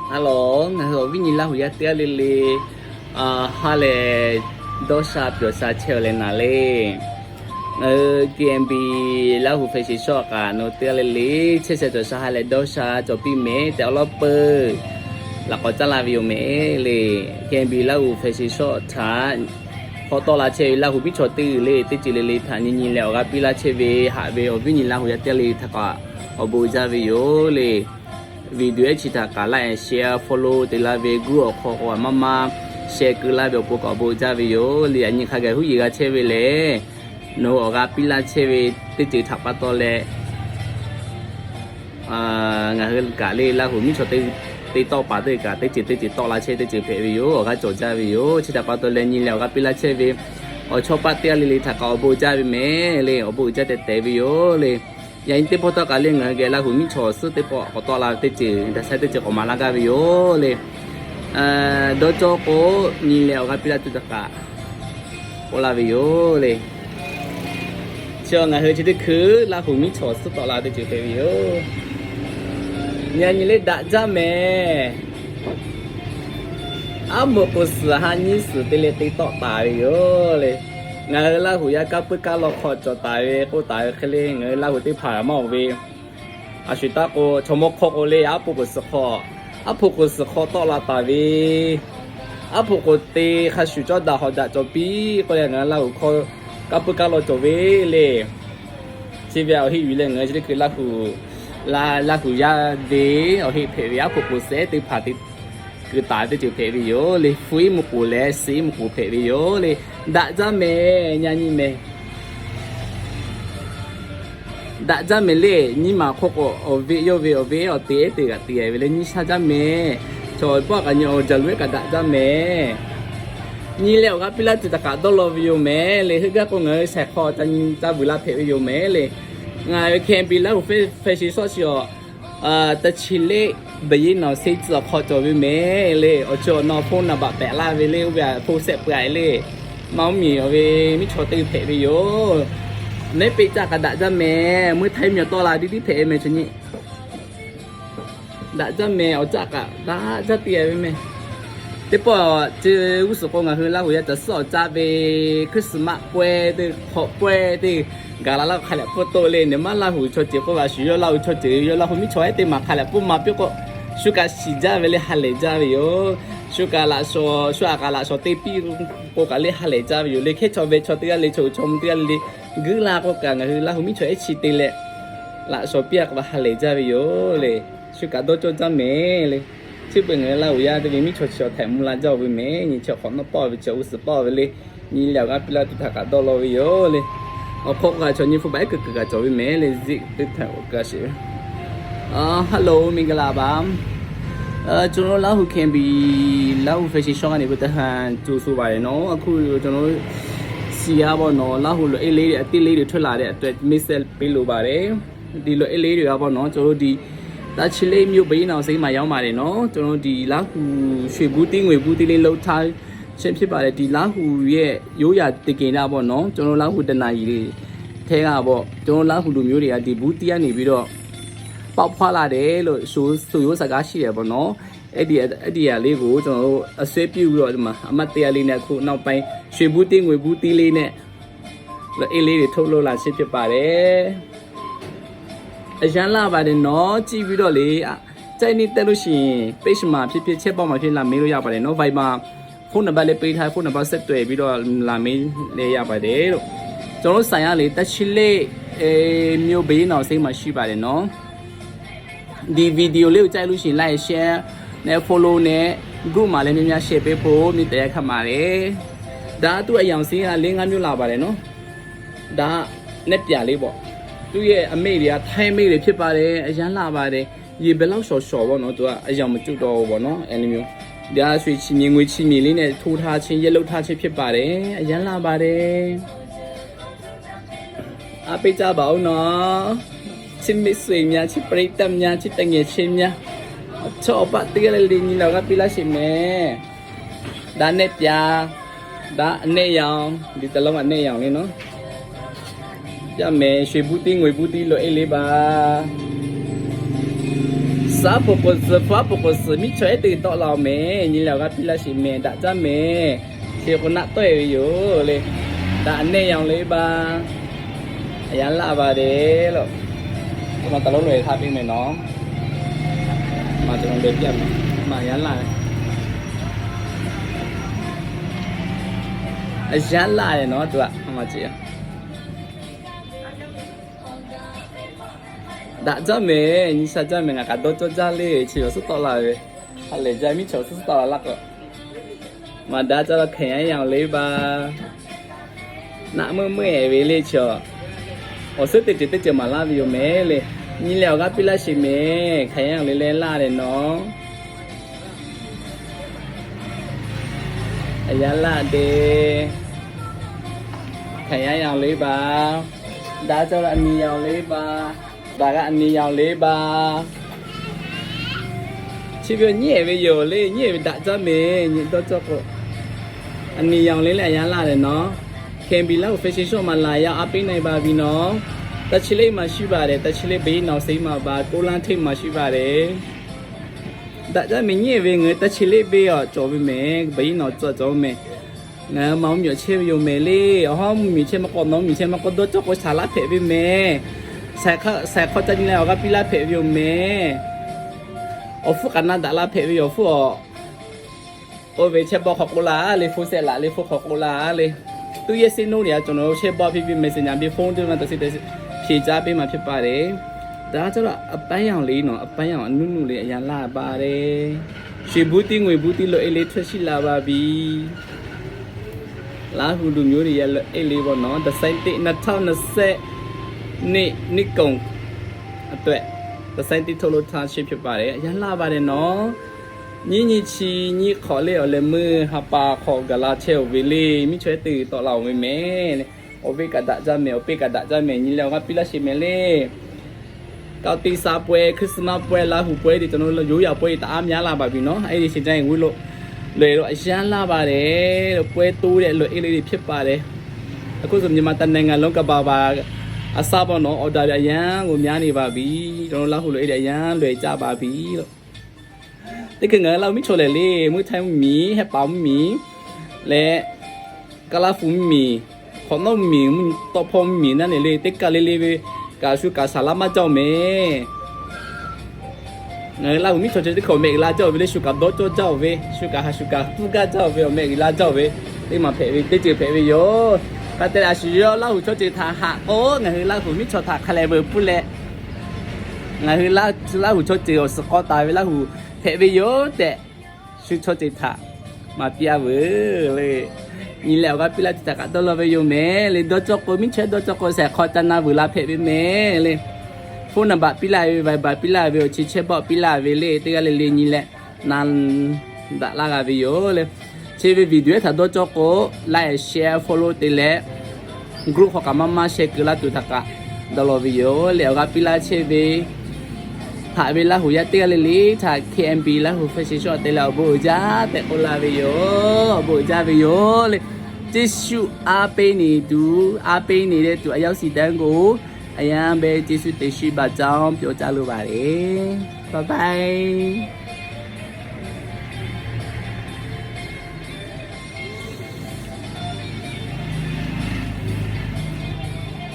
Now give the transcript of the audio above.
Hello, ngaˬ hui awˬ viˉ nyi Laˇ huˍ yaˇ teˇ g'aˇ le le, ha lehˬ dawˇ sha pyawˬ sha chehˇ-a leh naˍ le. Ngaˬ hui K M B Laˇ huˍ Fashion Shop kaꞈ nawˬ teˇ g'aˇ le le chehˇ sha cawˬ sha ha lehˬ dawˇ sha cawˬ piˇ mehˍ tehꞈ awˬ lawn peuˬ laꞈ k'awꞈ caˉ laˇ ve yoˬ mehˍ le. K M B Laˇ huˍ Fashion Shop htaꞈ hk'aw tawˆ la chehˇ ve Laˇ huˍ miˉ chaw teˇ g'uiˬ le teˇ ceuˬ le le htaꞈ nyi nyi leh awˬ g'aˇ piˇ laˇ chehˇ ve haꞈ ve awˬ viˉ nyi Laˇ huˍ yaˇ teˇ g'aˇ le le htaꞈ kaꞈ awˬ bon jaˇ ve yoˬ le. Video ehˉ chi htaꞈ kaꞈ like and share follow te laˇ ve group awˬ hk'aw k'o maˇ maˇ share keu laˇ ve awˬ pon kaꞈ awˬ bon jaˇ ve yoˬ le. Yaꞈ nyi hk'a gaˬ huˉ yeˬ g'a chehˇ ve lehˬ, nawˬ hui awˬ g'aˇ piˇ laˇ chehˇ ve teˇ ceuˬ htaꞈ pa taw leh, ngaˬ hui kaꞈ le Laˇ huˍ miˉ chaw teˇ tawˆ paˍ teˇ kaꞈ teˇ ceuˬ teˇ ceuˬ tawˆ la chehˇ teˇ ceuˬ hpehꞈ ve yoˬ. Awˬ g'aˇ cawˬ jaˇ ve yoˬ. Chi htaꞈ pa taw leh nyi leh awˬ g'aˇ piˇ laˇ chehˇ ve awˬ chawˇ paˆ teˇ g'aˇ le le htaꞈ kaꞈ awˬ bon jaˇ ve mehˍ le. Awˬ bon uiˍ jaˇ tehꞈ tehꞈ ve yoˬ le. Yaꞈ nyi teˇ pawˆ tawˇ kaꞈ le ngaˬ hui geh Laˇ huˍ miˉ chaw suhˉ teˇ pawˆ k'awꞈ tawˆ la ve teˇ ceuˬ daꞈ sha teˇ ceuˬ k'awꞈ maˍ laˇ gaˇ ve yoˬ le. Dawˇ cawˇ k'o, nyi leh awˬ g'aˇ piˇ laˇ tuˬ htaꞈ kaꞈ k'oˆ laˇ ve yoˬ le. Chi ngaˬ hui chi teˇ hkui Laˇ huˍ miˉ chaw suhˉ tawˆ la teˇ ceuˬ hpehꞈ ve yoˬ. Yaꞈ nyi le daꞈ jaˇ mehˍ. Aˉ moˍ k'o suhˍ ha nyiˇ suhˍ te leh te tawˆ taˍ ve yoˬ le. Ngaˬ hui Laˇ huˍ yaˇ kaˇ puiˉ kaˇ law hk'aw cawˬ taˍ ve k'oˆ taˍ ve hk'e le, ngaˬ hui Laˇ huˍ teˇ hpaˍ maˇ oˬ ve, a shuˍ taˇ k'o chaw mawˇ hk'awˇ k'o le, aˉ poꞈ k'oˍ suhˍ hk'aw, aˉ poꞈ k'oˍ suhˍ hk'aw tawˆ la taˍ ve, aˉ poꞈ k'oˍ te hk'a shuˍ cawˇ daꞈ hawꞈ daꞈ cawˬ piˇ k'oˆ leh ngaˬ hui Laˇ huˍ hk'aw kaˇ puiˉ kaˇ law cawˬ ve le. Chi ve awˬ heˆ yuˬ leh ngaˬ hui chi teˇ hkui Laˇ huˍ, Laˇ huˍ yaˇ ve awˬ heˆ hpehꞈ ve aˉ poꞈ k'oˍ sehˉ teˇ hpaˍ te keu taˍ ve teˇ ceuˬ hpehꞈ ve yoˬ le. Hpu iˉ mvuhˇ k'oˍ leh suh iˉ mvuhˇ k'oˍ hpehꞈ ve yoˬ le. Daꞈ jaˇ mehˍ, yaꞈ nyi mehˍ. Daꞈ jaˇ mehˍ le. Nyiˇ maˬ hk'oˆ k'o awˬ ve yawˇ ve awˬ ve awˬ te ehˉ te g'aꞈ te ve le, nyi sha jaˇ mehˍ. Chaw bawˆ kaꞈ nyi awˬ jaˬ luˬ ehˉ kaꞈ daꞈ jaˇ mehˍ. Nyi leh awˬ g'aˇ piˇ laˇ tuˬ htaꞈ kaꞈ dawˇ law ve yoˬ mehˍ le. Heuˆ gaˇ k'o ngaˬ hui shaiˍ hk'aw ca nyi ca vuiˬ la hpehꞈ ve yoˬ mehˍ le. Ngaˬ ve K M B Laˇ huˍ Fashion Shop chi awˬ, teˇ chi leˆ baˬ yeˉ nawˬ seˉ tcuh awˬ hk'aw cawˬ ve mehˍ le. Awˬ ceuˬ awˬ naw phone number pehꞈ laˇ ve le, oˇ ve a phone sehˆ peuˬ a le. Maˇ oˇ miˬ awˬ ve miˉ chaw teˇ hpehꞈ ve yoˬ. Neˉ peˆ caˆ kaꞈ daꞈ jaˇ mehˍ. Meuˇ htaiˍ miˬ awˬ tawˆ la diˇ diˇ hpehꞈ ve mehˍ chaw nyi. Daꞈ jaˇ mehˍ, awˬ caˆ kaꞈ daꞈ jaˇ te ve mehˍ. Teˇ pawˆ ceuˬ g'uˇ suhˍ k'o ngaˬ hui Laˇ huˍ yaˇ caˬ suhˉ awˬ caˆ ve Christmas pawehˇ teˇ hk'awꞈ pawehˇ teˇ gaˬ la laˇ hk'a lehˬ pfuhˇ toˆ le. Neˬ maˇ Laˇ huˍ chaw ceuˬ k'oˆ ve a shuˍ yawˇ Laˇ huˍ chaw ceuˬ yawˇ Laˇ huˍ miˉ chaw ehˉ teˇ maˬ hk'a lehˬ pfuhˇ maˍ piˇ k'o, shu kaꞈ shiˍ jaˇ ve le ha lehˬ jaˇ ve yoˬ. Shu kaꞈ laꞈ shawnˍ shu aꞈ kaꞈ laꞈ shawnˍ te piˇ k'o kaꞈ le ha lehˬ jaˇ ve yoˬ le. Hkehˉ chaw ve chaw teˇ g'aˇ le chaw uiˍ chaw mvuh teˇ g'aˇ le le guiˇ la k'o kaꞈ ngaˬ hui Laˇ huˍ miˉ chaw ehˉ chi te leh laꞈ shawnˍ piˇ a k'o ha lehˬ jaˇ ve yoˬ le. Shu kaꞈ dawˇ cawˇ jaˇ mehˍ le. Chi beuꞈ ngaˬ hui Laˇ huˍ yaˇ teˇ ve miˉ chaw chi awˬ htaiˍ mvuh la jaˇ ve mehˍ. Nyi chi awˬ hk'awꞈ nawˉ pawˆ ve chi g'uˇ suhˍ pawˆ ve le. Nyi leh awˬ g'aˇ piˇ laˇ tuˬ htaꞈ kaꞈ dawˇ law ve yoˬ le. Awˬ hk'aw k'o kaꞈ chaw nyi hpu baˬ ehˉ kuiˬ kuiˬ kaꞈ cawˬ ve mehˍ le. Ziˆ teˇ htaꞈ kaꞈ sheˍ ve ฮัลโหล မင်္ဂလာပါ ကျွန်တော်တို့ လၢဟူ เคเอ็มบี လၢဟူ แฟชั่นช็อป ကနေ ပြီး တဟန်ကြိုဆိုပါတယ်နော်။ အခု ကျွန်တော်တို့ဆီကပေါ့နော် လၢဟူ လွယ်အိတ်လေးတွေ အသစ်လေးတွေ ထွက်လာတဲ့အတွက် မိတ်ဆက်ပေးလိုပါတယ်။ ဒီလွယ်အိတ်လေးတွေကပေါ့နော် ကျွန်တော်တို့ ဒီ တာချီလိတ်မြို့ ဘုရင့်နောင်ဈေးမှာ ရောက်ပါတယ်နော်။ ကျွန်တော်တို့ ဒီ လၢဟူ ရွှေဘူးသီး ငွေဘူးသီးလေး လုပ်ထားခြင်း ဖြစ်ပါတယ်။ ဒီ လၢဟူ ရဲ့ ရိုးရာသင်္ကေတပေါ့နော် ကျွန်တော်တို့ လၢဟူ တနံၤအံၤ ထဲကပေါ့ ကျွန်တော်တို့ လၢဟူ လူမျိုးတွေက ဒီ ဘူးသီး ကနေ ပြီးတော့ ပေါက်ဖွားလာတယ်လို့ ဆို ဆိုရိုးစကားရှိတယ်ပေါ့နော်။ အဲ့ဒီ အဲ့ဒီဟာလေးကို ကျွန်တော်တို့ အစွဲပြုပြီးတော့ ဒီမှာ အမှတ်တရလေးနဲ့ အခုနောက်ပိုင်း ရွှေဘူးသီး ငွေဘူးသီးလေးနဲ့ လွယ်အိတ်လေးတွေ ထုတ်လုပ်လာခြင်း ဖြစ်ပါတယ်။ အရမ်းလှပါတယ်နော်။ ကြည့်ပြီးတော့လေ ကြိုက်နှစ်သက်လို့ရှိရင် page မှာဖြစ်ဖြစ် chat box မှာဖြစ်ဖြစ် လာမေးလို့ရပါတယ်နော်။ Viber ဖုန်းနံပါတ်လည်းပေးထား ဖုန်းနံပါတ်ဆက်သွယ်ပြီးတော့ လာမေးလည်းရပါတယ်လို့။ ကျွန်တော်တို့ဆိုင်ကလေ တာချီလိတ် အဲ မြို့ ဘုရင့်နောင်ဈေးမှာ ရှိပါတယ်နော်။ ဒီ video လေးကို ကြိုက်လို့ရှိရင် like share နဲ့ follow နဲ့ group မှာလည်း များများ share ပေးဖို့ မေတ္တာရပ်ခံပါတယ်။ ဒါ သူ့အရောင် ဈေးက လေးငါးမျိုး လာပါတယ်နော်။ ဒါ နက်ပြလေးပေါ့။ သူ့ရဲ့အမိတ်တွေက ထိုင်းအမိတ်တွေ ဖြစ်ပါတယ်။ အရမ်းလှပါတယ်။ ရေဘယ်လောက်လျှော်လျှော်ပေါ့နော်။ သူက အရောင်မကျိုးတော့ဘူးပေါ့နော်။ အဲလိုမျိုး။ ဒါ ရွှေချီမြေ ငွေချီမြေလေးနဲ့ ထိုးထားခြင်း ရက်လုပ်ထားခြင်း ဖြစ်ပါတယ်။ အရမ်းလှပါတယ်။ အားပေးကြပါဦးနော်။ ချစ်မိတ်ဆွေများ ချစ်ပရိသတ်များ ချစ်သူငယ်ချင်းများ အချစ်အပါ တကယ်လည်း လေးညီနောင်က ပေးလိုက်ရှင်မယ်။ ဒါ နက်ပြ ဒါ အနက်ရောင် ဒီတစ်လုံး အနက်ရောင်လေးနော်။ ပြမယ် ရွှေဘူးသီး ငွေဘူးသီး လွယ်အိတ်လေးပါ။ စ Aˉ poꞈ k'oˍ suhˍ, hpu aˉ poꞈ k'oˍ suhˍ miˉ chaw ehˉ teˇ tawˆ la-oˬ mehˍ. Nyi leh awˬ g'aˇ piˇ laˇ sheˍ mehˍ, daꞈ jaˇ mehˍ. Sheˍ k'o naˆ tawˆ-e ve yoˬ le. Daꞈ nehˇ yanˍ-oˬ le baˇ. A yaˇ laˇ ba de lo. Ma ta lo lo-e htaˇ piˇ mehˍ nawˬ. Ma ta lo lo piˇ a ma, ma yaˇ laˇ. A yaˇ laˇ le nawˬ tuˬ a ma ce. Daꞈ jaˇ mehˍ, nyi sha jaˇ mehˍ, ngaˬ kaꞈ dawˇ cawˇ jaˇ le. Chi awˬ suhˉ tawˆ la ve, ha lehˬ jaˇ miˉ chaw awˬ suhˉ suhˉ tawˆ la laˇ k'o, maˍ daꞈ jaˇ la hk'e yaˇ yanˍ-oˬ le baˇ. Naˆ meuˇ meuˇ-e ve le chi awˬ, awˬ suhˉ teˇ ceuˬ teˇ ceuˬ maˍ laˇ ve yoˬ mehˍ le. Nyi leh awˬ g'aˇ piˇ laˇ sheˍ mehˍ, hk'aˬ yaˇ yanˍ le leh laˇ leh nawˬ. A yaˇ laˇ de. Hk'aˬ yaˇ yanˍ le baˇ. Daꞈ jaˇ la a nyi yanˍ le baˇ. Daꞈ g'a a nyi yanˍ le baˇ. Chi ve nyiˉ-e ve yoˬ le, nyiˉ-e ve daꞈ jaˇ mehˍ, nyi dawˇ cawˇ k'o. A nyi yanˍ le leh a yaˇ laˇ leh nawˬ. K M B Lahu fashion shop maˍ laˬ yaˇ a piˇ na-e ba ve nawˬ. Taˇ chi leˆ maˍ shuˍ ba le, taˇ chi leˆ beˇ nawˬ se maˍ ba, koˉ laˇ hteˇ maˍ shuˍ ba le. Daꞈ jaˇ mehˍ nyiˉ-e ve ngaˬ hui taˇ chi leˆ beˇ awˬ cawˬ ve mehˍ, beˇ nawˬ tcuh cawˬ mehˍ. Ngaˬ hui ma mvuhˇ miˬ awˬ chehˇ ve yoˬ mehˍ le. Awˬ hawˉ mvuhˇ miˬ chehˇ maˇ k'o nawˬ mvuhˇ miˬ chehˇ maˇ k'o dawˇ cawˇ k'o shaˍ laˇ hpehꞈ ve mehˍ. Shaiˍ hk'aw ca nyi leh awˬ g'aˇ piˇ laˇ hpehꞈ ve yoˬ mehˍ. Awˬ hpfuhˇ k'aꞈ na daꞈ la hpehꞈ ve yoˬ hpfuhˇ awˬ. Oˇ ve chehˇ bawˆ hk'aw k'oˆ laˇ le, hpfuhˇ sehˆ laꞈ le hpfuhˇ hk'aw k'oˆ laˇ le. Tuˇ yehˇ seˉ noˉ le a cawˬ nawˬ chehˇ bawˆ piˇ piˇ mehˍ seˍ nyaˍ piˇ hpfuhˇ teˇ maˇ taꞈ se te sheˍ caˇ piˇ maˍ hpehꞈ pa le. Daꞈ jaˇ la a paˉ yanˍ le nawˬ, a paˉ yanˍ a nuˇ nuˇ le a yaˇ laˇ ba le. Sheˍ buˉ tiˉ ngui buˉ tiˉ lo e le htawˇ shiˆ la ba biˇ. Laˇ hu လူမျိုးတွေရဲ့ လွယ်အိတ်လေးပေါ့နော်။ ဒီဇိုင်းသစ် နှစ်ထောင့်နှစ်ဆယ့်နှစ် နှစ်ကုန်အတွက် ဒီဇိုင်းသစ်ထုတ်လုပ်ထားခြင်းဖြစ်ပါတယ်။ အရမ်းလှပါတယ်နော်။ နွံနွံဆံနွံခီၣ်လ့ awˬ leh meuˇ ha pa hk'aw gaˬ la chehˇ-oˬ ve le. Miˉ chaweh teˇ g'uiˬ tawˆ la-oˬ ve mehˍ. Awˬ veˆ kaꞈ daꞈ jaˇ mehˍ, awˬ peˇ kaꞈ daꞈ jaˇ mehˍ. Nyi leh awˬ g'aˇ piˇ laˇ sheˍ mehˍ le. ကောက်တီးစားပွဲ, Christmasပွဲ, Laˇ hu ပွဲတွေ, ကျွန်တော်တို့ ရိုးရာပွဲတွေ တအားများလာပါပြီနော်။ အဲဒီအချိန်ကျရင် ဝတ်လို့လွယ်လို့ အရမ်းလှပါတယ်လို့ ပွဲတိုးတဲ့ လွယ်အိတ်လေးတွေ ဖြစ်ပါတယ်။ အခုဆို မြန်မာတနိုင်ငံလုံး ကမ္ဘာပါအစပေါ့နော်, order တွေ အရမ်းကို များနေပါပြီ။ ကျွန်တော်တို့ Laˇ hu လွယ်အိတ်တွေ အရမ်းလွယ်ကျပါပြီလို့. Teˇ hkui ngaˬ hui Laˇ hu miˉ chaweh lehˬ le, mvuhˇ htaiˇ mvuhˇ miˬ, Hehˆ paˍ mvuhˇ miˬ leh, Kaˇ laˇ hu mvuhˇ miˬ, Hk'awꞈ nawˉ mvuhˇ miˬ, Mvuhˇ tawˆ hpawˇ mvuhˇ miˬ naˉ lehˬ le, teˇ kaˬ le le ve kaꞈ shu kaꞈ shaˍ laˇ maˇ jaˇ-oˬ mehˍ. Ngaˬ hui Laˇ hu miˉ chaweh chi teˇ hkui awˬ meh g'uiˬ la jaˇ-oˬ ve le, shu kaꞈ dawˇ cawˇ jaˇ-oˬ ve, shu kaꞈ ha shu kaꞈ hpfuhˇ gaˇ jaˇ-oˬ ve, awˬ meh g'uiˬ la jaˇ-oˬ ve, teˇ maˬ hpehꞈ ve, teˇ ceuˬ hpehꞈ ve yoˬ. Hk'a te leh a shu yawˇ Laˇ hu chaw ceuˬ htaꞈ haꞈ k'o, ngaˬ hui Laˇ hu miˉ chaweh htaꞈ hk'a leh veuˬ pfuhˇ leh, ngaˬ hui Laˇ hu chaw ceuˬ awˬ suhˍ k'aw taˍ ve Laˇ hu hpehꞈ ve yoˬ tehꞈ, shu chaw ceuˬ htaꞈ maˍ piˇ-a veuˬ le. Nyi leh awˬ g'aˇ piˇ laˇ ceuˬ htaꞈ kaꞈ dawˇ law ve yoˬ mehˍ le. Dawˇ cawˇ k'o, miˉ chaweh dawˇ cawˇ k'o, shehˍ hk'aw ca na veuˬ la hpehꞈ ve mehˍ le. Phone number piˇ laˇ ve, Viber piˇ laˇ ve, awˬ chi chehˇ bawˆ piˇ laˇ ve le. Teˇ g'aˇ le le nyi leh na daꞈ laˇ g'a ve yoˬ le. Chi ve video htaꞈ dawˇ cawˇ k'o, like, share, follow te leh, group hk'aw kaꞈ maˇ maˇ share keu laˇ tuˬ htaꞈ kaꞈ dawˇ law ve yoˬ le. Awˬ g'aˇ piˇ laˇ chehˇ ve htaꞈ ve Laˇ hu yaˇ teˇ g'aˇ le le htaꞈ K M B Laˇ hu fashion shop te leh awˬ bon uiˍ jaˇ tehꞈ k'oˆ laˇ ve yoˬ. Awˬ bon uiˍ jaˇ ve yoˬ le. ကျေးဇူး အားပေးနေသူ, အားပေးနေတဲ့သူ အယောက်စီတိုင်းကို အရမ်းပဲ ကျေးဇူးတင်ရှိပါကြောင်း ပြောကြားလိုပါတယ်။ Bye bye.